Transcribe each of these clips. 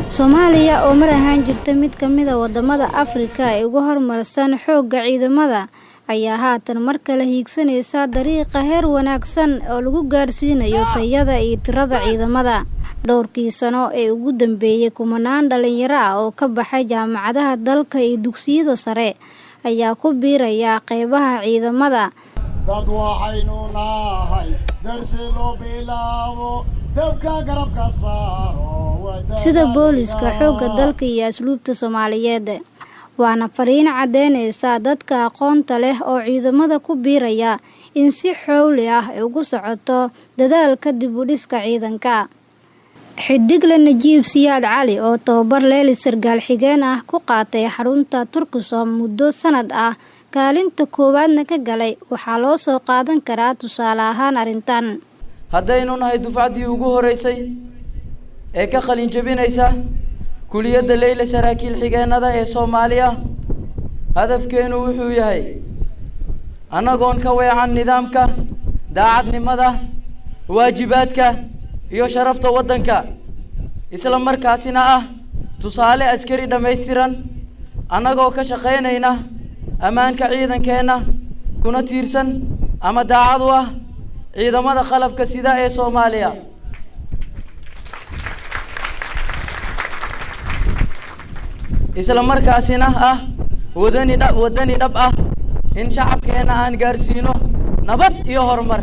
Soomaaliya oo mar ahaan jirta mid ka mid ah wadamada Afrika ee ugu horumarsan xoogga ciidamada ayaa haatan mar kale hiigsanaysa dariiqa heer wanaagsan oo lagu gaarsiinayo tayada iyo tirada ciidamada. Dhowrkii sano ee ugu dambeeyay, kumanaan dhalinyaro ah oo ka baxay jaamacadaha dalka iyo dugsiyada sare ayaa ku biiraya qeybaha ciidamada. Dad waxaynu nahay darsi loo bilaabo, dabka garabka saaro. Sida booliska, xoogga dalka iyo asluubta Soomaaliyeed. Waana fariin caddeynaysa dadka aqoonta leh oo ciidamada ku biiraya in si xowli ah ay ugu socoto dadaalka dib u dhiska ciidanka. Xidigle Najiib Siyaad Cali oo tababar leyli sargaal xigeen ah ku qaatay xarunta Turkisom muddo sanad ah, kaalinta koowaadna ka galay, waxaa loo soo qaadan karaa tusaale ahaan arrintan. Haddaynu nahay dufcaddii ugu horeysay ee ka qalin jebinaysa kuliyadda leyla saraakiil xigeennada ee Soomaaliya, hadafkeenu wuxuu yahay, annagoon ka weecan nidaamka, daacadnimada, waajibaadka iyo sharafta waddanka, isla markaasina ah tusaale askari dhammaystiran, annagoo ka shaqaynayna ammaanka ciidankeenna, kuna tiirsan ama daacad u ah ciidamada qalabka sida ee Soomaaliya, isla markaasina ah wadani dha waddani dhab ah, in shacabkeenna aan gaarsiino nabad iyo horumar.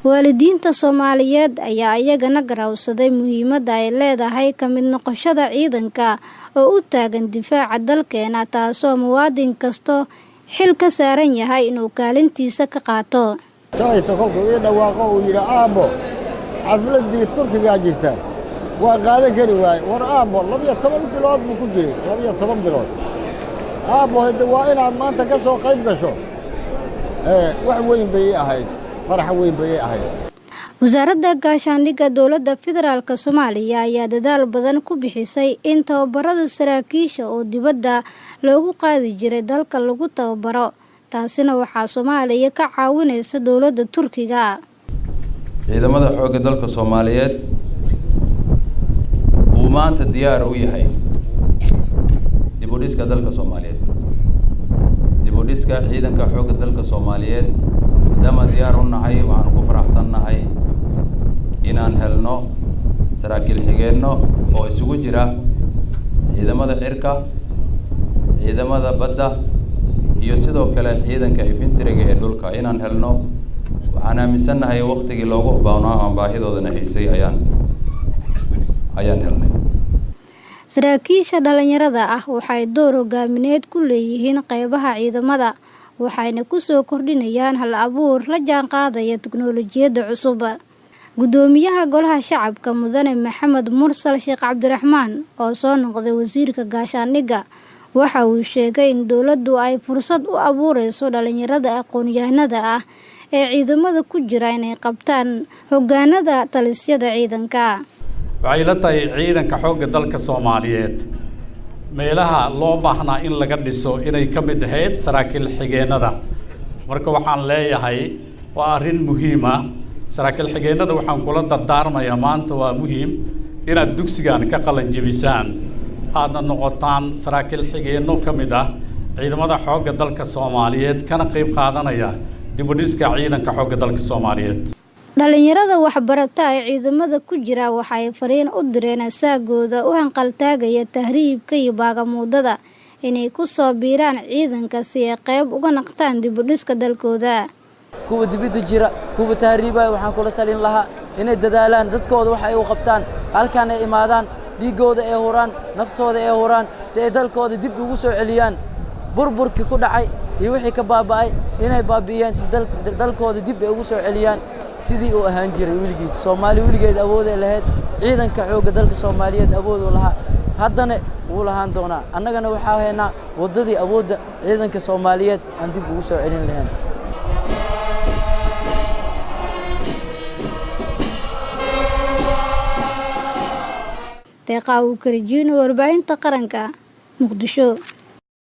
Waalidiinta Soomaaliyeed ayaa iyagana garawsaday muhiimadda ay leedahay ka mid noqoshada ciidanka oo u taagan difaaca dalkeena, taasoo muwaadin kasto xil ka saaran yahay inuu kaalintiisa ka qaato. Shalayta kolkuu ii dhawaaqo uu yidhi, "Aabbo, xafladdii Turkigaa jirta," waa qaadan kari waaye. "War aabbo," 12 bilood buu ku jiray, 12 bilood. "Aabbo, hade waa inaad maanta ka soo qayb gasho." Wax weyn bay ii ahayd, farax weyn bay ii ahayd. Wasaaradda Gaashaandhigga Dowladda Federaalka Soomaaliya ayaa dadaal badan ku bixisay in tababarada saraakiisha oo dibadda loogu qaadi jiray dalka lagu tababaro, taasina waxaa Soomaaliya ka caawinaysa dowladda Turkiga. Ciidamada xoogga dalka Soomaaliyeed uu maanta diyaar u yahay dib u dhiska dalka Soomaaliyeed, dib u dhiska ciidanka xoogga dalka Soomaaliyeed. Maadaama diyaar u nahay, waxaanu ku faraxsan nahay inaan helno saraakiil xigeenno oo isugu jira ciidamada cirka, ciidamada badda iyo sidoo kale ciidanka infantry-ga ee dhulka inaan helno. Waxaan aaminsannahay waktigii loogu baahnaa aan baahidoodana haysay ayaan helnay. Saraakiisha dhalinyarada ah waxay door hogaamineed ku leeyihiin qeybaha ciidamada, waxayna kusoo kordhinayaan hal abuur la jaanqaadaya tiknoolajiyadda cusub. Gudoomiyaha Golaha Shacabka, Mudane Maxamed Mursal Sheekh Cabdiraxmaan, oo soo noqday wasiirka gaashaandhigga, waxa uu sheegay in dowladdu ay fursad u abuureyso dhalinyarada aqoon-yahanada ah ee ciidamada ku jira inay qabtaan hoggaanada talisyada ciidanka. Waxay la tahay ciidanka xoogga dalka Soomaaliyeed meelaha loo baahnaa in laga dhiso inay ka mid ahayd saraakiil xigeennada. Marka waxaan leeyahay waa arrin muhiim ah. Saraakiil xigeennada waxaan kula dardaarmayaa, maanta waa muhiim inaad dugsigan ka qalin jebisaan, aadna noqotaan saraakiil xigeenno ka mid ah ciidamada xoogga dalka Soomaaliyeed, kana qayb qaadanaya dib u dhiska ciidanka xoogga dalka Soomaaliyeed. Dhalinyarada waxbarata ee ciidamada ku jira waxay fariin u direen asaagooda u hanqaltaagaya tahriibka iyo baagamuudada inay ku soo biiraan ciidanka si ay qayb uga noqdaan dib u dhiska dalkooda. Kuwa dibidda jira, kuwa tahriibaya, waxaan kula talin lahaa inay dadaalaan, dadkooda wax ay u qabtaan, halkan ay imaadaan, dhiiggooda ay huraan, naftooda ay huraan, si ay dalkooda dib ugu soo celiyaan burburkii ku dhacay iyo wixii ka baaba'ay, inay baabi'iyaan si dalkooda dib ay ugu soo celiyaan sidii uu ahaan jiray weligiis. Soomaali weligeed awooday lahayd, ciidanka xoogga dalka Soomaaliyeed awooduu lahaa, haddana wuu lahaan doonaa. Annagana waxaa haynaa waddadii awoodda ciidanka Soomaaliyeed aan dib ugu soo celin lahayn. Deeqa uu Karijiino, warbaahinta qaranka, Muqdisho.